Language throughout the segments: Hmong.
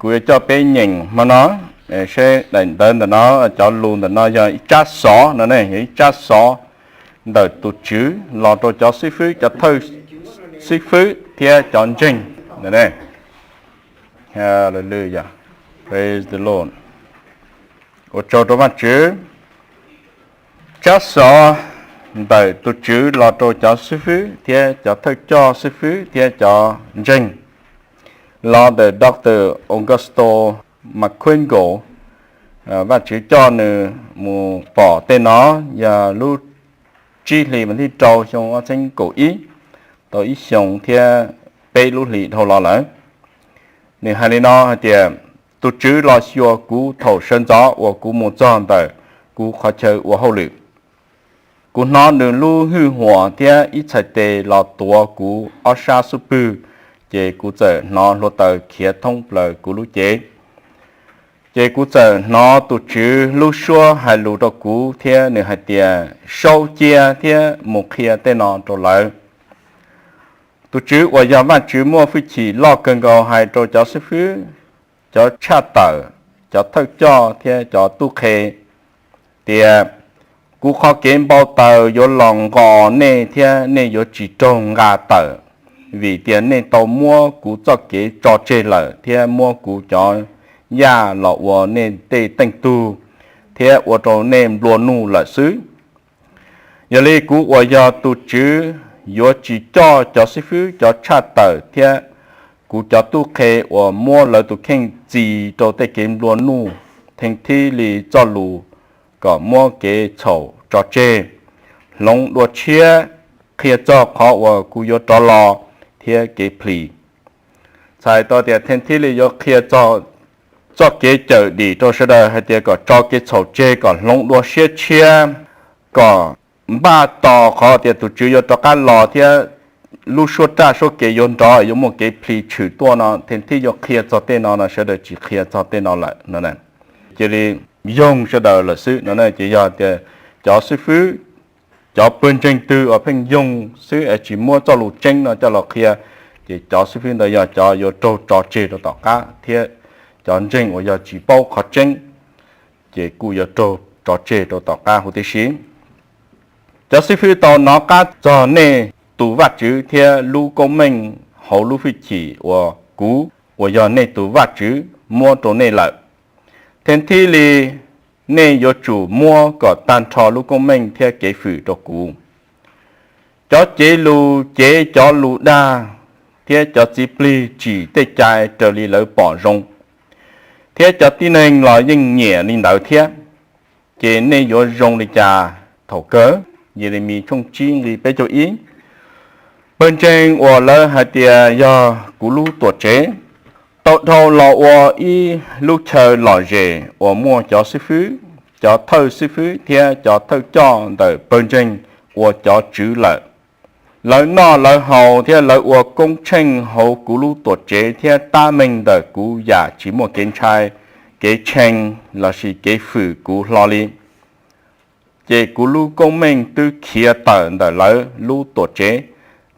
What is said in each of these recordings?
Kuv yuav coj peb nyeem hmo no, seb daim ntawv ntawm no, cov lus ntawm no yog ib tsab xov no ne, yog ib tsab xov ntawm tus Tswv los rau cov xib fwb, cov thawj xib fwb thiab cov ntseeg. Hallelujah. Praise the Lord. Ua tsaug rau Vajtswv. Tsab xov ntawm tus Tswv los rau cov xib fwb thiab cov thawj coj xib fwb thiab cov ntseeg, los ntawm Doctor Augusto McClingold. Vajtswv coj nws mus pom tej no yog lub tsib hlis vas thib rau xyoo ob txhiab kaum ib, tau ib xyoos thiab peb lub hlis dhau los lawm. Nws hais li no hais tias, tus Tswv los xyuas kuv thaum sawv ntxov uas kuv mus txog ntawm kuv qhov chaw ua hauj lwm. Kuv hnov nws lub hwj huam thiab ib txhais tes los tuav kuv ob sab xub pwg, ces kuv txawm hnov hluav taws khiav thoob plaws kuv lub cev. Ces kuv txawm hnov tus Tswv lub suab hais lus rau kuv thiab nws hais tias, sau cia thiab mus qhia tej no rau lawv. Tus Tswv uas yog Vajtswv muaj hwj chim loj kawg nkaus hais rau cov xib fwb, cov tshaj tawm, cov thawj coj thiab cov tub qhe tias, kuv qhov kev npau taws yuav los nqos nej thiab nej yuav tsis raug nqa tawm, vim tias nej tau muab kuv txoj kev tso tseg lawm thiab muab kuv cov yaj los ua nej tej teej tug thiab ua rau nej nplua nuj lawm xwb. Yog li kuv uas yog tus Tswv yuav tsis coj cov xib fwb, cov tshaj tawm thiab kuv cov tub qhe uas muab lawv tus kheej txi rau tej kev nplua nuj, theej thib li txoj lus kom muab kev txhaum tso tseg, hloov dua tshiab, qhia txog qhov uas kuv yuav rov los thiab kev plhis. Txhais tau tias theej thib li yuav qhia txog txoj kev cawm dim rau sawv daws hais tias kom tso kev txhaum tseg, kom hloov dua siab tshiab, kom npaj tos qhov tias tus Tswv yuav rov qab los thiab lub suab raj suab kev yuav nrov, yuav muaj kev plhis tshwm tuaj no, theej thib yuav qhia txog tej no no, sawv daws tsis qhia txog tej no lawm no. Cia li yoog sawv daws lawm xwb no. Ces yog tias cov xib fwb, cov pawg ntseeg twg uas pheej yoog xwb es tsis muab txoj lus tseeb no coj los qhia, ces cov xib fwb ntawd yog cov yuav raug tso tseg rau tom qab, thiab cov ntseeg uas yog tsis paub qhov tseeb ces kuj yuav raug tso tseg rau tom qab huv tib si. Cov xib fwb tau nov qab txog nej tus Vajtswv thiab lub koob meej hauv lub hwj chim uas kuv uas yog nej tus Vajtswv muab rau nej lawm. Theej thib li nej yuav tsum muab kom tag nrho lub koob meej thiab kev fwm rau kuv. Cov cev lus cev cov lus dag thiab cov txiv plig tsim tej cai raws li lawv pom zoo, thiab cov tib neeg los yeej nyiam li ntawd thiab. Ces nej yuav zoo li cas thaum kawg? Yelemis tshooj tsib nqi peb caug ib. Pawg ntseeg uas lawv hais tias yog kuv lub tuam tsev tau dhau los ua ib lub chaw lom zem uas muaj cov xib fwb, cov thawj xib fwb thiab cov thawj coj ntawm pawg ntseeg ua cov tswv lawm. Lawv noj lawv haus thiab lawv ua koob tsheej hauv kuv lub tuam tsev thiab tab meeg ntawm kuv yam tsis muaj kev ntshai, kev tshee lossis kev fwm kuv hlo li. Ces kuv lub koob meej twb khiav tawm ntawm lawv lub tuam tsev,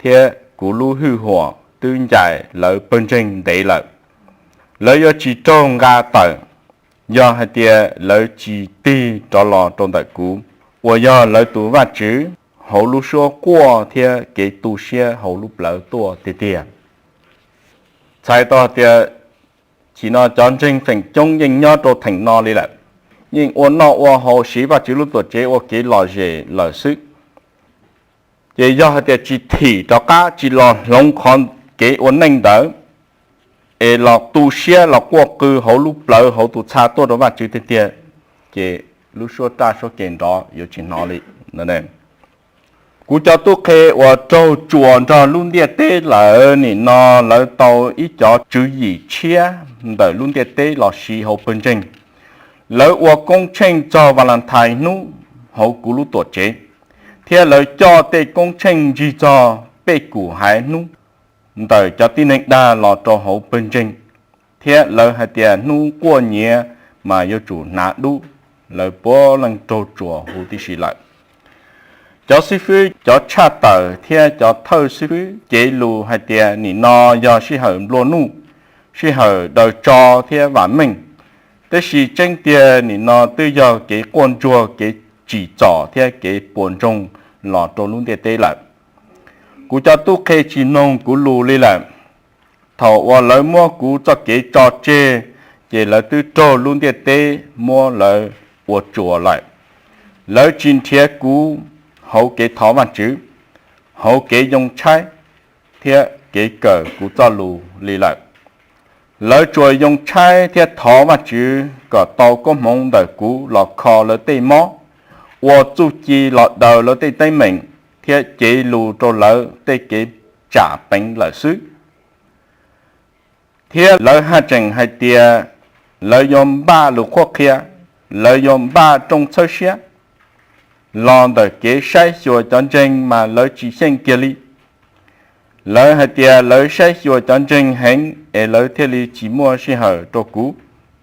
thiab kuv lub hwj huam twb ncaim lawv pawg ntseeg ntev lawm. Lawv yuav tsis raug nqa tawm yog hais tias lawv tsis tig rov los rau ntawm kuv, uas yog lawv tus Vajtswv, hauv lub suab quaj thiab kev tu siab hauv lub plawv tuaj tiag tiag. Txhais tau tias chim no cov ntseeg feem coob yeej nyob rau theem no li lawm, yeej ua noj ua haus siv Vajtswv lub tuam tsev ua kev lom zem lawm xwb. Ces yog hais tias tsis thim rov qab, tsis los hloov qhov kev ua neej ntawd, es los tu siab los quaj qw hauv lub plawv hauv tus txha tuaj rau Vajtswv tiag tiag, ces lub suab raj suab kev nrov yuav tsis hnov li. Kuv cov tub qhe uas raug tsuas nrog lub ntiaj teb lawm, nim no lawv tau ib cov tswv yim tshiab ntawm lub ntiaj teb los siv hauv pawg ntseeg. Lawv ua koob tsheej txog Valentine hnub hauv kuv lub tuam tsev, thiab lawv coj tej koob tsheej ntsig txog pej kum haiv hnub ntawm cov tib neeg dag los rau hauv pawg ntseeg, thiab lawv hais tias hnub quaj nyiav mas yuav tsum hnav dub. Lawv puav leej raug tsuas huv tib si lawm. Cov xib fwb, cov tshaj tawm thiab cov thawj xib fwb cev lus hais tias nim no yog sij hawm nplua nuj, sij hawm daws tso thiab vam meej. Tab sis tseeb tiag nim no twb yog kev quaj ntsuag, kev tsim txom thiab kev puas ntsoog los rau lub ntiaj teb lawm. Kuv cov tub qhe tsis mloog kuv lus li lawm. Thaum uas lawv muab kuv txoj kev tso tseg, ces lawv twb raug lub ntiaj teb muab lawv ua tsuas lawm. Lawv tsis nrhiav kuv hauv kev thov Vajtswv, hauv kev yoo tshaib thiab kev kawm kuv txoj lus li lawm. Lawv tsuas yoo tshaib thiab thov Vajtswv kom tau koob hmoov ntawm kuv los kho lawv tej mob, ua txuj ci los daws lawv tej teeb meem, thiab cev lus rau lawv tej kev tsam peev lawm xwb. Thiab lawv haj tseem hais tias lawv yuav npaj lus qhuab qhia, lawv yuav npaj rooj txhawb siab los ntawm kev saib xyuas cov ntseeg, mas lawv tsis xyeej kiag li. Lawv hais tias lawv saib xyuas cov ntseeg heev es lawv thiaj li tsis muaj sij hawm rau kuv,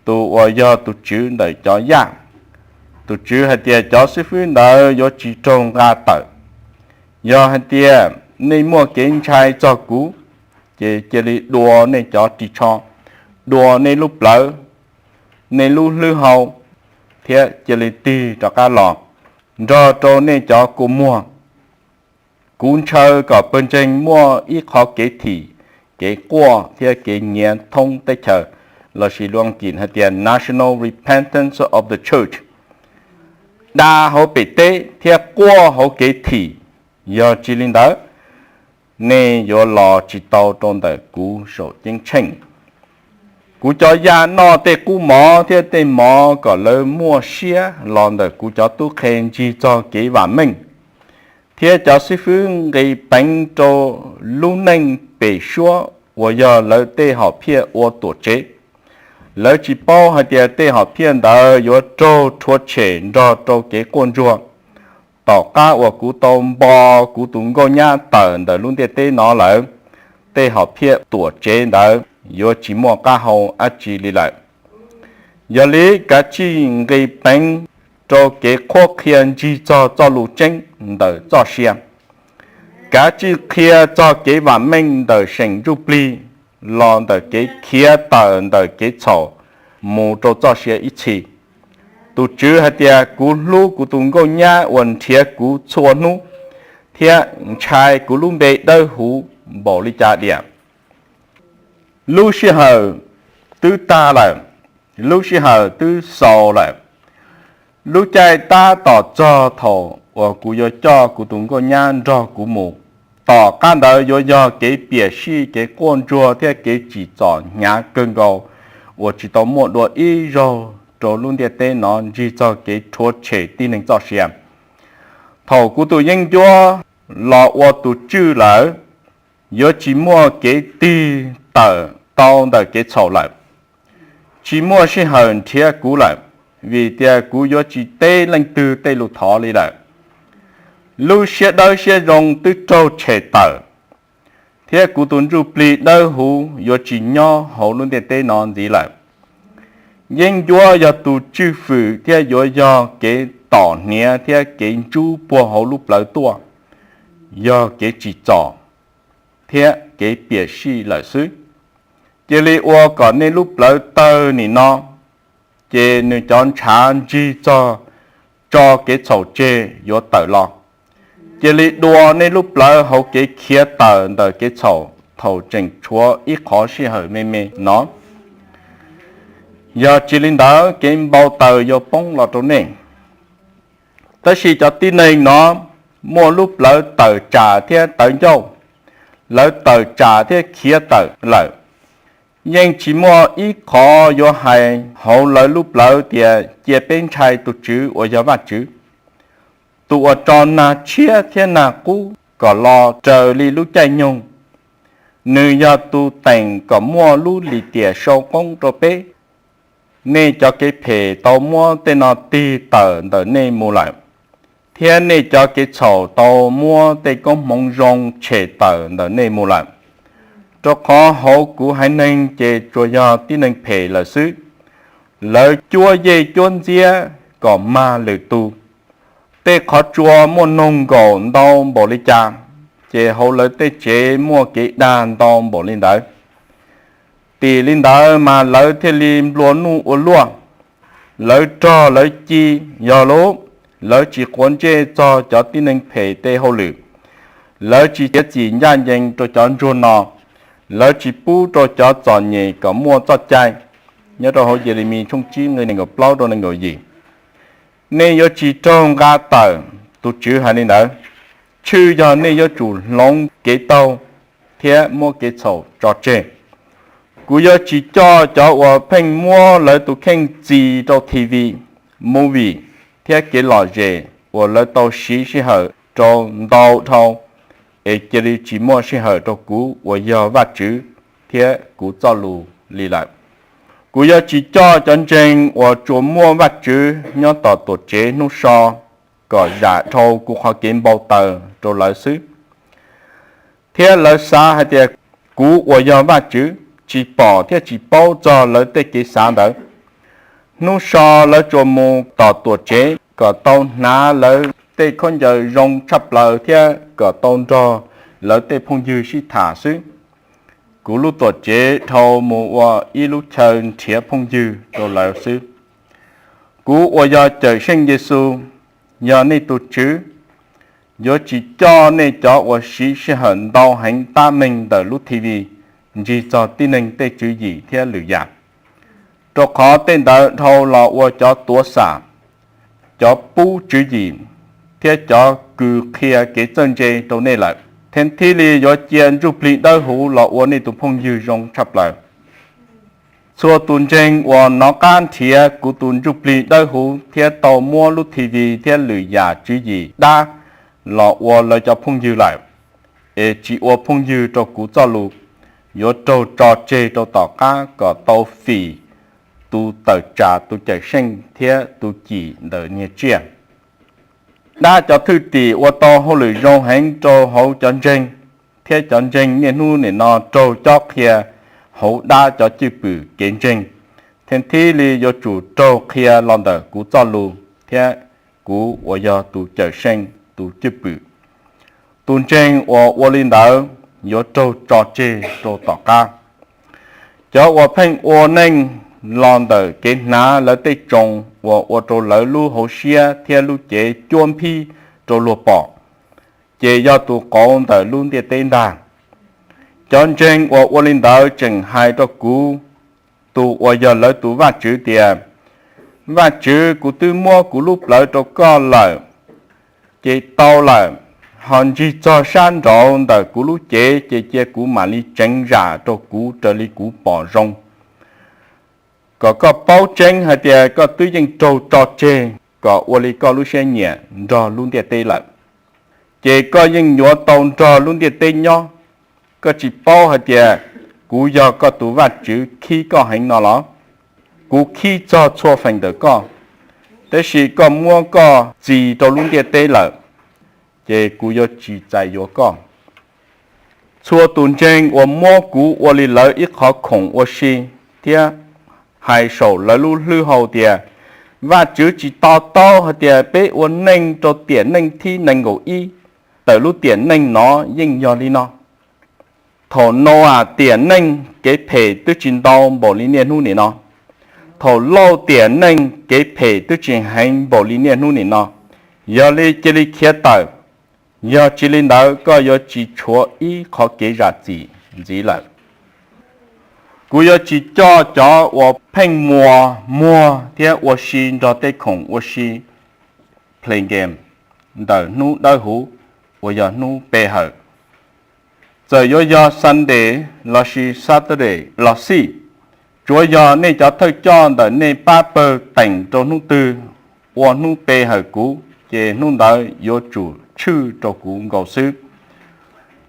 tus uas yog tus tswv ntawm cov yaj. Tus tswv hais tias cov xib fwb ntawd yuav tsis raug nqa tawm. Yog hais tias nej muaj kev ntshai txog kuv, ces cia li dua nej cov ris tsho, dua nej lub plawv, nej lub hlwb hau, thiab cia li tig rov qab los nrog rau nej cov kua muag. Kuv ntshaw kom pawg ntseeg muaj ib qhov kev thim, kev quaj thiab kev nyiav thoob teb chaws, lossis lus Askiv hais tias national repentance of the church, da hauv pem teb thiab quaj hauv kev thim. Yog tsis li ntawd, nej yuav los tsis tau rau ntawm kuv saum ceeb tsheej. Kuv cov yaj noj tej qub mov thiab tej mov kom lawv muaj siab los ntawm kuv cov tub qhe ntsig txog kev vam meej, thiab cov xib fwb nqis peev rau lub neej pem suab uas yog lawv tej hom phiaj ua tuam tsev. Lawv tsis paub hais tias tej hom phiaj ntawd yuav raug rhuav tshem nrog rau kev quaj ntsuag. Tom qab uas kuv tau npo kuv tus nkauj nyab tawm ntawm lub ntiaj teb no lawm, tej hom phiaj tuam tsev ntawd yuav tsis muaj qab hau dab tsi li lawm. Yog li kav tsij nqis peev rau kev qhuab qhia ntsig txog txoj lus tseeb ntawm txoj sia. Kav tsij qhia txog kev vam meej ntawm seem ntsuj plig los ntawm kev khiav tawm ntawm kev txhaum mus rau txoj sia ib txhis. Tus Tswv hais tias kuv hlub kuv tus nkauj nyab uas nrhiav kuv txhua hnub, thiab ntshai kuv lub npe dawb huv npaum li cas diam. Lub sij hawm twb tag lawm, lub sij hawm twb xaus lawm. Lub caij tab tom txog thaum uas kuv yuav coj kuv tus nkauj nyab nrog kuv mus. Tom qab ntawd yuav yog kev piam sij, kev quaj ntsuag thiab kev tsim txom hnyav kawg nkaus uas tsis tau muaj dua ib zaug rau lub ntiaj teb no ntsig txog kev rhuav tshem tib neeg txoj sia. Thaum kuv tus yeeb ncuab los ua tus tswj lawm, yuav tsis muaj kev tig tawm tau ntawm kev txhaum lawm. Tsis muaj sij hawm nrhiav kuv lawm, vim tias kuv yuav tsis teb leej twg tej lus thov li lawm. Lub siab dawb siab zoo twb raug tshem tawm, thiab kuv tus ntsuj plig dawb huv yuav tsis nyob hauv lub ntiaj teb no ntxiv lawm. Yeeb ncuab yog tus tswj fwm thiab yuav yog kev tom hniav thiab kev ntsub puag hauv lub plawv tuaj, yog kev tsim txom thiab kev piam sij lawm xwb. Cia li ua kom nej lub plawv tawg nim no, ces nws cov ntshav ntsig txog tso kev txhaum tseg yuav tawm los. Cia li dua nej lub plawv hauv kev khiav tawm ntawm kev txhaum thaum tseem tshuav ib qhov sij hawm me me no. Yog tsis li ntawd, kev npau taws yuav poob los rau nej. Tab sis cov tib neeg no muaj lub plawv tawm tsam thiab tawv ncauj, lawv tawm tsam thiab khiav tawm lawm. Yeej tsis muaj ib qho yuav hais hauv lawv lub plawv tias cia peb ntshai tus Tswv uas yog Vajtswv, tus uas tso nag tshiab thiab nag qub kom los raws li lub caij nyoog. Nws yog tus teem kom muaj lub lim tiam sau qoob rau peb. Nej cov kev phem tau muab tej no tig tawm ntawm nej mus lawm, thiab nej cov kev txhaum tau muab tej koob hmoov zoo tshem tawm ntawm nej mus lawm. Rau qhov hauv kuv haiv neeg ces tsuas yog tib neeg phem lawm xwb. Lawv cuab yej cuab ntxiab kom mag lwm tus. Tej qhov tsua muaj noog nkaum ntau npaum li cas, ces hauv lawv tej tsev muaj kev dag ntau npaum li ntawd. Tim li ntawd mas lawv thiaj li nplua nuj ua luaj, lawv rog lawv ci. Yog lub, lawv tsis quav ntsej txog cov tib neeg phem tej hauj lwm, lawv tsis txiav txim ncaj ncees rau cov ntsuag no, lawv tsis pub rau cov txom nyem kom muaj txoj cai. Nyob rau hauv Yelemis tshooj tsib nqe nees nkaum plaub rau nees nkaum yim. Nej yuav tsis raug nqa tawm, tus Tswv hais li ntawd. Tshwj yog nej yuav tsum hloov kev taug thiab muab kev txhaum tso tseg. Kuv yuav tsis coj cov uas pheej muab lawv tus kheej txis rau T V, movie thiab kev lom zem uas lawv tau siv sij hawm rau ntau dhau, es cia li tsis muaj sij hawm rau kuv uas yog Vajtswv thiab kuv txoj lus li lawm. Kuv yuav tsis coj cov ntseeg uas tsuas muaj Vajtswv nyob tom tuam tsev hnub so kom zam dhau kuv qhov kev npau taws rau lawv xwb, thiab lawv xav hais tias kuv uas yog Vajtswv tsis pom thiab tsis paub txog lawv tej kev xav ntawd. Hnub so lawv tsuas mus tom tuam tsev kom tau hnav lawv tej khaub ncaws zoo tshaj plaws thiab kom tau nrog lawv tej phooj ywg sib tham xwb. Kuv lub tuam tsev dhau mus ua ib lub chaw nrhiav phooj ywg rau lawv xwb. Kuv uas yog Cawmseej Yexus, yog nej tus Tswv, yuav tsis coj nej cov uas siv sij hawm ntau heev tab meeg ntawm lub T V ntsig txog tib neeg tej tswv yim thiab lwm yam, rau qhov tej ntawd dhau los ua cov tuav xam, cov pub tswv yim, thiab cov kws qhia kev txawj ntse rau nej lawm, thiab thiaj li yuav cia Ntsuj Plig Dawb Huv los ua nej tus phooj ywg zoo tshaj plaws. Txhua tus ntseeg uas nov qab nrhiav kuv tus Ntsuj Plig Dawb Huv thiab tau muab lub T V thiab lwm yam tswv yim dab los ua lawv cov phooj ywg lawm, es tsis ua phooj ywg rau kuv txoj lus, yuav raug tso tseg rau tom qab kom tau fim tus tawm tsam tus cawm seej thiab tus cim ntawm niag tsiaj. Dab cov thwj tim ua tau hauj lwm zoo heev rau hauv cov ntseeg, thiab cov ntseeg niaj hnub nim no raug cob qhia hauv dab cov cwj pwm kev ntseeg, thiab thiaj li yuav tsum raug qhia los ntawm kuv txoj lus thiab kuv uas yog tus cawm seej tus cwj pwm. Tus ntseeg uas ua li ntawd yuav raug tso tseg rau tom qab. Cov uas pheej ua neej los ntawm kev hnav lawv tej tsoos uas ua rau lawv lub hauv siab thiab lub cev cuab nphib rau luag pom, ces yog tus qauv ntawm lub ntiaj teb ntag. Cov ntseeg uas ua li ntawd tseem hais rau kuv, tus uas yog lawv tus Vajtswv tias, Vajtswv, kuv twb muab kuv lub plawv rau koj lawm, ces tau lawm. Ho ntsig txog sab nraud ntawm kuv lub cev ces cia kuv mam li tseev zam rau kuv raws li kuv pom zoo, kom koj paub tseeb hais tias koj twb yeej raug tso tseg kom ua li koj lub siab nyiam nrog lub ntiaj teb lawm, ces koj yeej yuav tau nrog lub ntiaj teb nyob. Koj tsis paub hais tias kuv yog koj tus Vajtswv khib koj heev no los? Kuv khib txog txhua feem ntawm koj, tab sis koj muab koj txis rau lub ntiaj teb lawm, ces kuv yuav tsis txais yuav koj. Txhua tus ntseeg uas muab kuv ua li lawv ib qhov khoom ua si, thiab hais saum lawv lub hlwb hau tias, Vajtswv tsis to taub hais tias peb ua neej rau tiam neej thib nees nkaum ib ntawm lub tiam neej no yeej yog li no. Thaum Noas tiam neej kev phem twb tsis ntau npaum li niaj hnub nim no. Thaum Lauj tiam neej kev phem twb tsis heev npaum li niaj hnub nim no. Yog li cia li khiav tawm, yog tsis li ntawd koj yuav tsis tshuav ib qhov kev zam txim ntxiv lawm. Kuv yuav tsis coj cov uas pheej muas muag thiab ua si nrog tej khoom ua si, play game, ntawm hnub dawb huv uas yog hnub pe hawm, txawm yuav yog Sunday lossis Saturday los xij. Tsuav yog nej cov thawj coj ntawm nej pab pawg teem rau hnub twg ua hnub pe hawm kuv, ces hnub ntawd yuav tsum tshwj rau kuv nkaus xwb.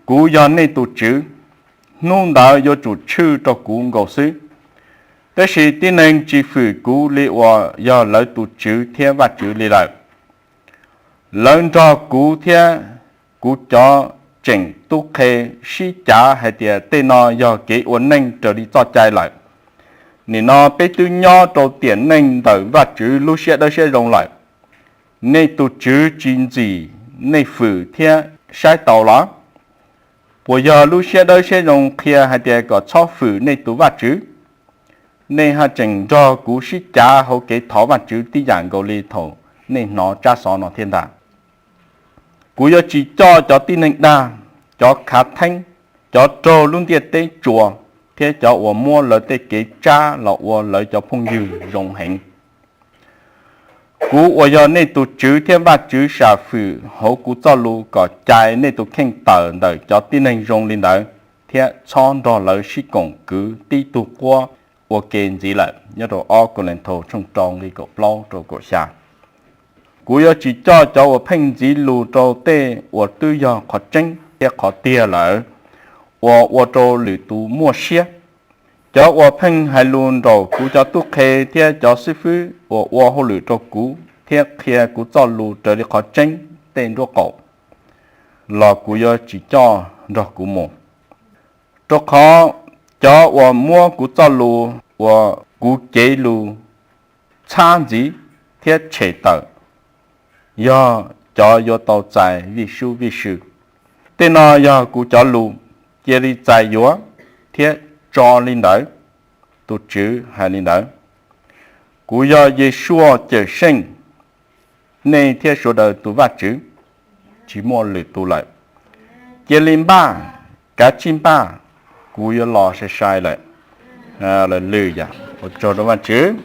Kuv yog nej tus Tswv, hnub ntawd yuav tsum tshwj rau kuv nkaus xwb. Tab sis tib neeg tsis fwm kuv li uas yog lawv tus Tswv thiab Vajtswv li lawm. Lawv nrog kuv thiab kuv cov tseem tub qhe sib cav hais tias tej no yog kev ua neej raws li txoj cai lawm. Nim no peb twb nyob rau tiam neej ntawm Vajtswv lub siab dawb siab zoo lawm. Nej tus Tswv tsis ntxim nej fwm thiab saib taus los? Puas yog lub siab dawb siab zoo qhia hais tias kom txhob fwm nej tus Vajtswv? Nej haj tseem nrog kuv sib cav hauv kev thov Vajtswv tib yam nkaus li thaum nej hnov tsab xov no thiab ntag. Kuv yuav tsis coj cov tib neeg dag, cov khav theeb, cov raug lub ntiaj teb tsuas, thiab cov uas muab lawv tej kev tsab los ua lawv cov phooj ywg zoo heev. Kuv uas yog nej tus Tswv thiab Vajtswv sam fwm hauv kuv txoj lus kom cais nej tus kheej tawm ntawm cov tib neeg zoo li ntawd, thiab txhob nrog lawv sib koom kwv tib tug quab ua ke ntxiv lawm. Nyob rau ob Kauleethaus tshooj rau nqi kaum plaub rau kaum xya. Kuv yuav tsis coj cov uas pheej ntxiv lus rau tej uas twb yog qhov tseeb thiab qhov tiag lawm, uas ua rau lwm tus muaj siab. Cov uas pheej hais lus nraum kuv cov tub qhe thiab cov xib fwb uas ua hauj lwm rau kuv thiab qhia kuv txoj lus raws li qhov tseeb tej nruab qaum los kuv yuav tsis coj nrog kuv mus. Rau qhov cov uas muab kuv txoj lus uas kuv cev lus txhab ntxiv thiab tshem tawm yog cov yuav tau txais vij sub vij sw. Tej no yog kuv cov lus, cia li txais yuav thiab tso li ntawd. Tus Tswv hais li ntawd. Kuv yog Yesuas Cawmseej, nej thiab sawv daws tus Vajtswv, tsis muaj lwm tus lawm. Cia li npaj, kav tsij npaj, kuv yuav los sai sai lawm. Ua tsaug rau Vajtswv.